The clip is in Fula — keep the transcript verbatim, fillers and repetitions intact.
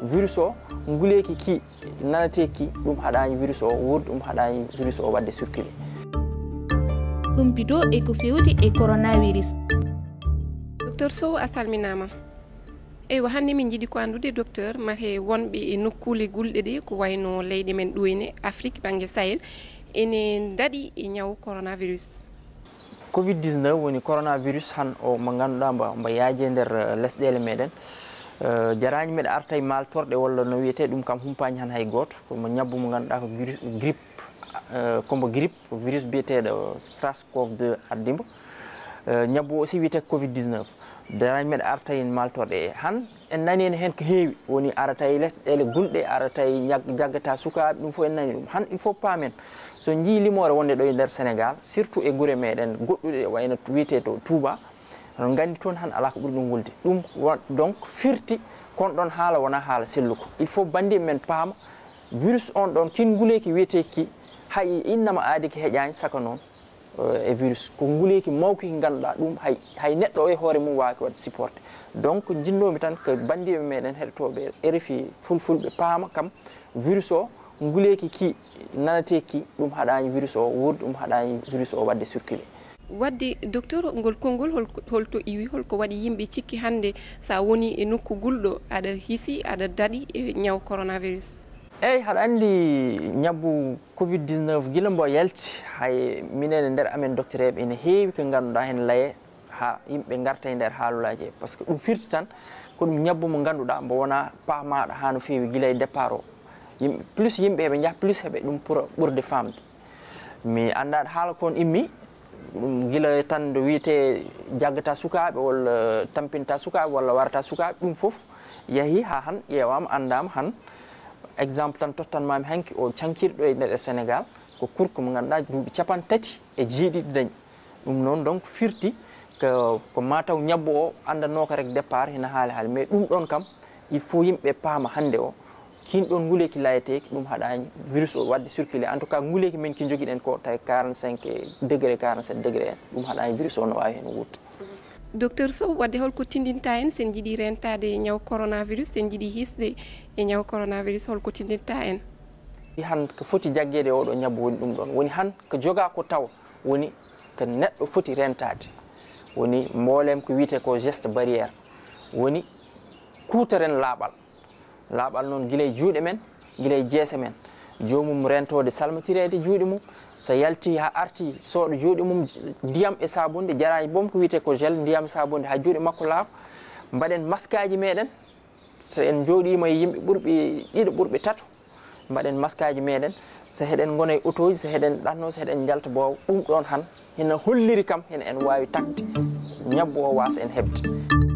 Virus o, nguleeki ki nanateeki, ɗum haɗaani virus o wuurde, ɗum haɗaani virus o waɗde circuler. Humpito e ko fewti e coronavirus. Docteur Sow, a salminaama. Eywa, hannde min njiɗi ko anndude, docteur, mate wonɓe e nokkuule gulɗe ɗe, ko wayno leyɗe men ɗo ene Afrique, bannge Sahel, ene ndaɗi e ñaw coronavirus. Covid dix-neuf woni coronavirus han o mo ngannduɗaa mbo, mbo yaaji e nder, eh, lesɗeele meɗen. Eh, jaraani meɗa arta e maaltorɗe walla no wiyetee ɗum kam humpaani han hay gooto. Ko mo ñabbu mo ngannduɗaa ko gri-, grippe, eh, ko mbo grippe, ko virus biyeteeɗo SARS-CoV deux addi mbo. Eh, ñabbu o aussi wiyetee covid dix-neuf. Jaraani meɗa arta e maaltorɗe. Han en nani en heen ko heewi, woni arata e lesɗeele gulɗe, arata e ñag-, jaggata sukaaɓe, ɗum fof en nani ɗum. Han il faut paamen, so njii limoore wonde ɗo e nder Sénégal, surtout e gure meɗen goɗɗuɗe wayno wiyetee to Touba, on nganndi toon han alaa ko ɓuri ɗum wulde. Ɗum wa-, donc firti kon ɗon haala wonaa haala selluko. Il faut banndiiɓe men paama, virus on ɗon, kin nguleeki wiyeteeki hay innama aadi ki heƴaani saka noon, eh, e virus. Ko nguleeki mawki ki ngannduɗaa ɗum hay, hay neɗɗo o e hoore mum waawaki waɗde supporté. Donc, njinnoomi tan ko banndiiɓe meɗen heɗotooɓe R F I fulfulɓe paama kam, virus o, nguleeki ki nanateeki, ɗum haɗaani virus o wuurde, ɗum haɗaani virus o waɗde circuler. Waɗde, docteur, ngol konngol hol-, holto iwi, holko waɗi yimɓe cikki hannde, so a woni e nokku gulɗo, aɗa hisi, aɗa daɗi e ñaw coronavirus? Eey, haɗa anndi ñabbu covid dix-neuf gila mbo yalti, hay minen e nder amen docteurɓe ene heewi ko ngannduɗaa heen laye haa yimɓe ngarta e nder haalulaaji he. Par ce que ɗum firti tan ko ɗum ñabbu mo ngannduɗaa mbo wonaa paamaaɗo haa no feewi gila e départ o. Yimɓe, plus yimɓe heɓe njaha, plus heɓe ɗum ɓura ɓurde faamde. Mi anndaa haala kon immi, ɗum gila tan nde wiyetee jaggata sukaaɓe walla tampinta sukaaɓe walla warata sukaaɓe, ɗum fof yahi haa han ƴeewaama, anndaama han. Exemple tan tottanmaami hanki o cankirɗo e nder Sénégal, ko kurko mo ngannduɗaa duuɓi capanɗe tati e jeeɗiɗi dañi. Ɗum noon donc firti ko, ko mataw ñabbu o anndanooka rek départ hina haali haali, mais ɗum ɗon kam il faut yimɓe paama hannde o, kin ɗon nguleeki layeteeki, ɗum haɗaani virus o waɗde circuler. En tout cas, nguleeki men ki njogiɗen ko tawi quarante-cinq degré, quarante-sept degré en, ɗum haɗaani virus o no waawi heen wuurde. Docteur Sow, waɗde holko tindinta en sen njiɗi rentaade e ñaw coronavirus, sen njiɗi hisde e ñaw coronavirus, holko tindinta en? Han ko foti jaggeede e oɗo ñabbu woni ɗum ɗon. Woni han ko jogaa ko tawa woni ko neɗɗo foti rentaade. Woni mboolem ko wiyetee ko geste barrière. Woni kuutoren laaɓal. Laaɓal noon gila e juuɗe men, gila e jeese men. Joomum rentoode salmitireede juuɗe mum. So yalti haa arti sooɗo juuɗe mum, ndiyam e saabunde, jaraani boom ko wiyetee ko gel, ndiyam e saabunde haa juuɗe makko laaɓa. Mbaɗen maskaaji meɗen. So en njooɗiima e yimɓe ɓurɓe ɗiɗo, ɓurɓe tato, mbaɗen maskaaji meɗen. So heɗen ngona e otooji, so heɗen ɗanno, so heɗen njalta boowa, ɗum ɗon han hina holliri kam hina en waawi tagde ñabbu o waasa en heɓde.